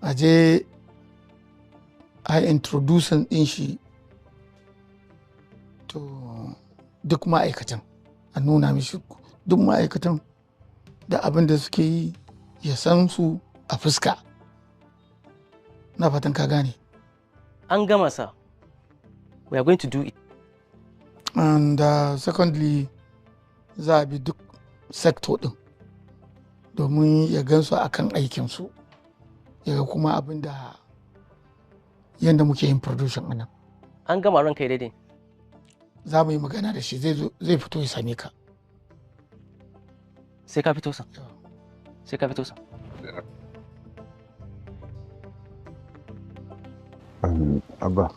A je a introducing din shi to duk ma'aikatan, a nuna mishi duk ma'aikatan da abin da suke yi, ya san su a fuska. Na fatan ka gane. An gama, sir. We are going to do it. And secondly, za a bi duk sector din domin ya gansu akan aikinsu, ya ga kuma abin da yadda muke yin production a nan. An gama, ranka ya daidai. Za mu yi magana da shi, zai zo, zai fito ya same ka. Sai ka fito, sir. Sai ka fito, sir. Abba,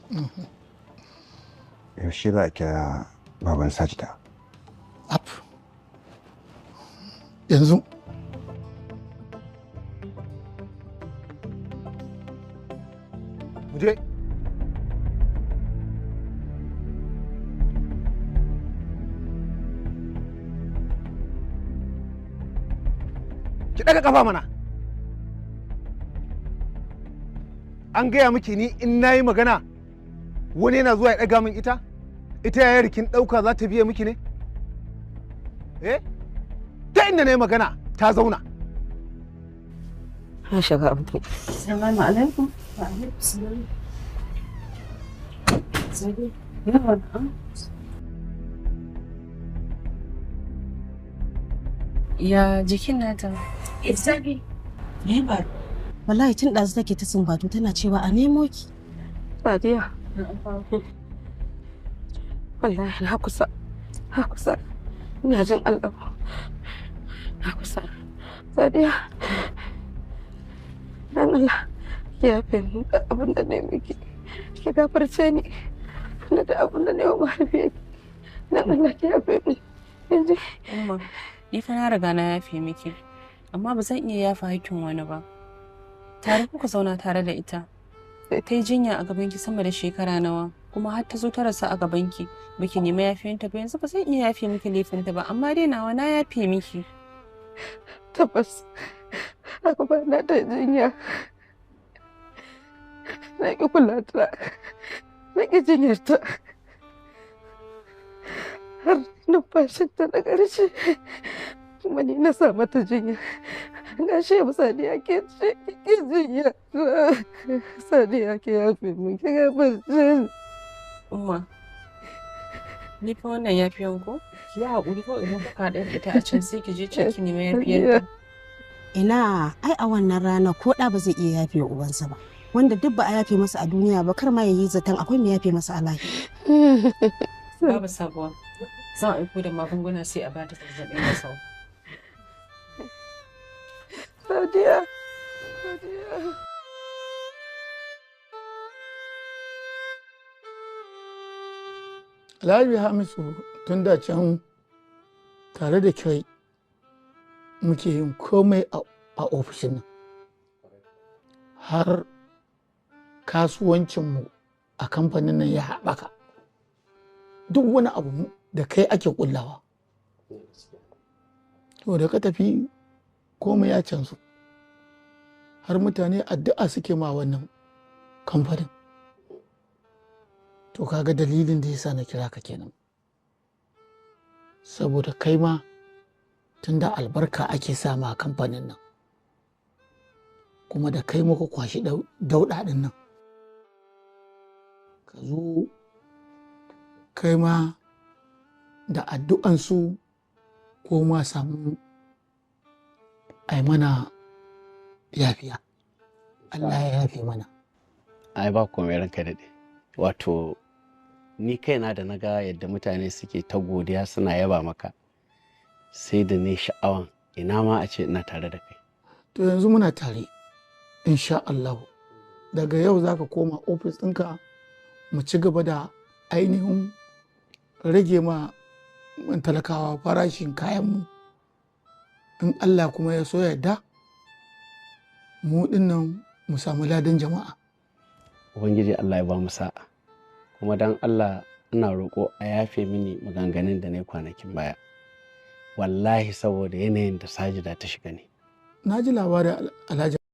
yaushe za a kira baban Sajida? Up. Yanzu. Mu je. Ki ɗaga ƙafa mana. An gaya miki ni in nayi magana wani yana zuwa ya ɗaga min ita? Ita yayar kin ɗauka za ta biye miki ne? Eh? Ta inda na yi magana ta zauna. Na shiga abu. Assalamu alaikum. Wa alaikum salam. Yawa, na'am. Ya jikin nata? Sabi. Me ba? Wallahi tun ɗazu take ta sumbatu tana cewa a nemo ki. Sadiya. Wallahi na kusa. Na kusa. Ina jin Allah. Na kusa. Sadiya. Dan Allah. Ki yafe min abin da na yi miki. Ki gafarce ni. Na da abin da na yi wa mahaifiyarki. Dan Allah ki yafe min. Yanzu. Umma, ni fa na riga na yafe miki, amma ba zan iya yafa hakkin wani ba. Tare kuka zauna tare da ita. Ta yi jinya a gabanki sama da shekara nawa, kuma har ta zo ta rasu a gabanki. Baki nemi yafiyanta ba, yanzu ba zan iya yafe miki laifinta ba, amma dai nawa na yafe miki. Tabbas, a gaba na ta jinya. Na ƙi kula ta, na ƙi jinyarta. Har numfashinta na ƙarshe, kuma ni na sa mata jinya. Ga shi yau Sadiya ke ce ke jinya. Sadiya ke yafe min, ki gafarce ni. Umma, ni fa wannan yafiyan ko? Ki yi haƙuri ko idan kuka haɗu da ita a can sai ki je can ki nemi yafiyarta. Ina, ai a wannan rana ko ɗa ba zai iya yafe wa ubansa ba. Wanda duk ba a yafe masa a duniya ba, kar ma ya yi zaton akwai mai yafe masa a lahira. Babu sabuwa. Zan aiko da magunguna sai a bata zazzaɓin ya sauka. Sadiya. Sadiya. Alhaji Hamisu, tun da can tare da kai muke yin komai a ofishin nan. Har kasuwancinmu a kamfanin nan ya haɓaka. Duk wani abu da kai ake ƙullawa. To da ka tafi komai ya canzu. Har mutane addu'a suke ma wannan kamfanin. To kaga dalilin da yasa na kira ka kenan. Saboda kai ma tunda albarka ake sa ma kamfanin nan. Kuma da kai muka kwashi dauɗa ɗin nan. Ka zo kai ma da addu'ansu ko ma samu ai mana yafiya. Allah ya yafe mana. Ai ba komai, ranka daɗe. Wato ni kaina da na ga yadda mutane suke ta godiya suna yaba maka, sai da ne sha'awan ina ma a ce ina tare da kai. To yanzu muna tare, insha Allah. Daga yau za ka koma ofis ɗinka mu ci gaba da ainihin rage ma talakawa farashin kayanmu. In Allah kuma ya so yarda, mu dinnan mu samu ladan jama'a. Ubangiji Allah ya ba mu sa'a. Kuma dan Allah ina roƙo a yafe mini maganganun da na yi kwanakin baya. Wallahi saboda yanayin da Sajida ta shiga ne. Na ji labarin Alhaji.